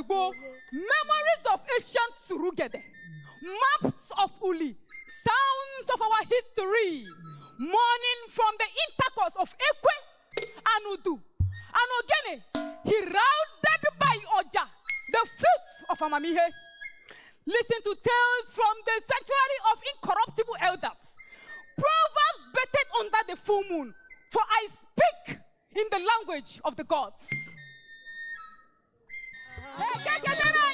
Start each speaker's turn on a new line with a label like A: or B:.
A: mgbe gboo, memories of ancient Surugede, maps of Uli, sounds of our history, mourning from the intercourse of Ekwe and Udu and Ogene, heralded by Oja, the fruits of Amamihe. Listen to tales from the sanctuary of incorruptible elders, proverbs birthed under the full moon, for I speak in the language of the gods. Eke kedere.